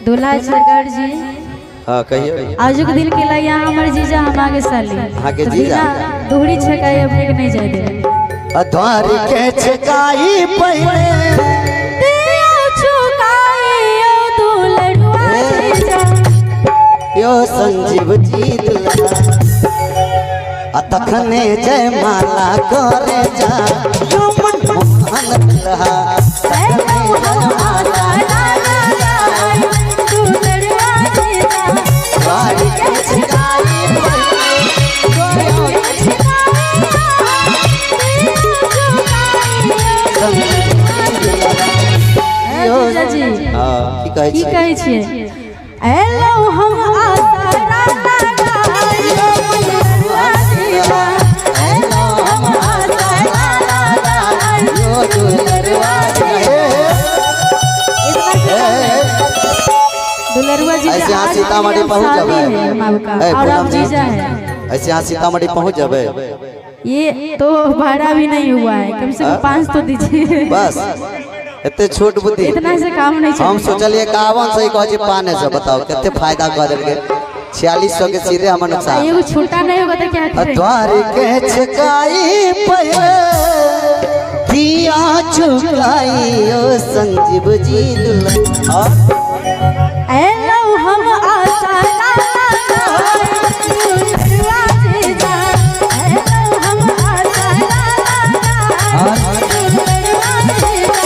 दूल्हा सरकार जी। हाँ कहियो। आजुक दिन के लिए यहाँ हमर जीजा हम आगे साली। अहाँ के तो जीजा? बिना दोहरी छकाई अपने के नहीं जाए दे। द्वार के छकाई पहले दिया चुकाई ओ दुलरुआ जीजा। यो संजीव जी दुल्हा आ तखने जय माला करे जा यो मनमोहन दुल्हा। एलो हम आशा लगाई दुलरुआ जीजा। द्वार के छकाई पहले ए जीजा जी। हाँ की कहै की छी? कहै छियै? एलो हम आशा लगाई दुलरुआ जीजा। एलो हम आशा लगाई यो दुलरुआ जीजा। दुलरुआ जीजा ऐसे यहाँ आज सीतामढ़ी हम पहुँच शादी जाबै। है हम आपका ए, और पूनम अब जी। जीजा है। ऐसे यहाँ सीतामढ़ी पहुँच जाबै। ये तो भाड़ा भी नहीं हुआ है, कम से कम 5 तो दीजिए। बस एते छोट बुद्धि। इतना से काम नहीं हम चलेगा। सोचलिए 5100 कहै छै 500, बताओ कते फायदा कऽ देलकै। 4600 के सीधे हमर नुकसान। एगो छोटा नहीं होगा तो क्या करेंगे? द्वार के छकाई पहले दिया चुकाई ओ संजीव जी दुल्हा। एलो हम आशा लगाई दुलरुआ जीजा। एलो हम आशा लगाई दुलरुआ जीजा।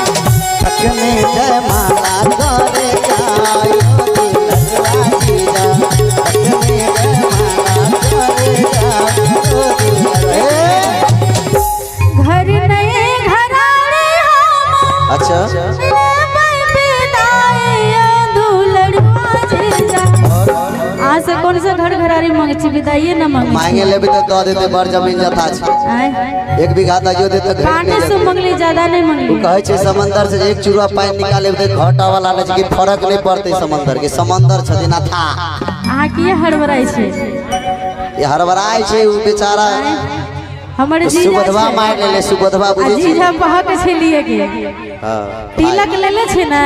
तखने जय माला करे जाय ओ दुलरुआ जीजा। तखने जय माला करे जाय ओ दुलरुआ। घर नहीं घराड़े हम अच्छा आज से कौन सा घर घरारी मांगे छी? विदाइए न मांगे। मांगे लेबे तो दऽ देते, बड़ जमीन जथा छै। आय 1 बीघा दइयो देते घर पाने से मंगली, ज्यादा नहीं ओ मंगली। कहै छै समंदर से एक चूड़ा पानि निकाले तऽ घाटा वाला नहि छै कि फर्क नहि पड़तै समंदर के। समंदर छथिन अथा। अहाँ किए हड़बड़ाइ छै? ई हड़बड़ाइ छै ओ बेचारा। हमर जीजा सुबोधवा छै। मारि लेले सुबोधवा आ बुझै छी। जीजा बहक छै लिए के। हाँ तिलक लेले छै ने,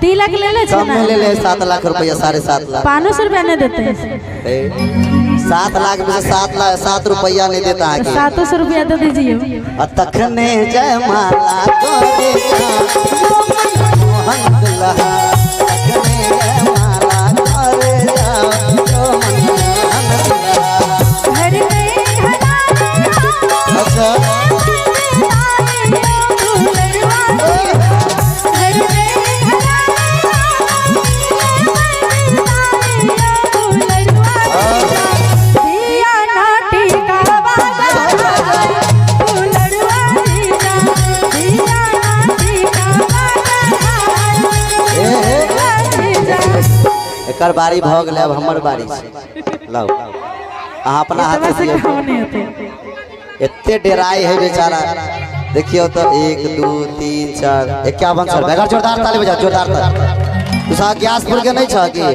तिलक लेले छै कम ने। में लेले 7 लाख रुपया, 7.5 लाख। 500 रुपया नहीं देते। 7 लाख में से 7 लाख 7 रुपया नहीं देता है। 700 रुपया दे दीजिए। आ तखने जय माला करे जा यो मनमोहन दुल्हा। तखने जय माला करे जा यो मनमोहन दुल्हा। घर नहीं घरारी अच्छा एकर बारी भऽ गेलै, अब हमर बारी छै। लाउ अहाँ अपना हाथ से दियौ। एते डेराई है बेचारा। देखियो तो 1 2 3 4 5100 रुपया। जोरदार ताली बजाओ, जोरदार ताली। तू साहब ग्यासपुर के नहीं छ की?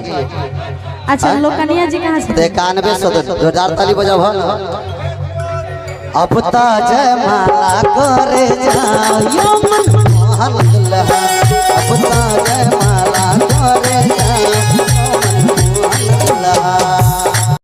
अच्छा लोकनिया जी कहाँ से? तो 9100 जोरदार ताली बजाओ। अब तो जय माला करे जाओ यो मनमोहन दुल्हा। अब तो जय माला करे जाओ यो मनमोहन दुल्हा।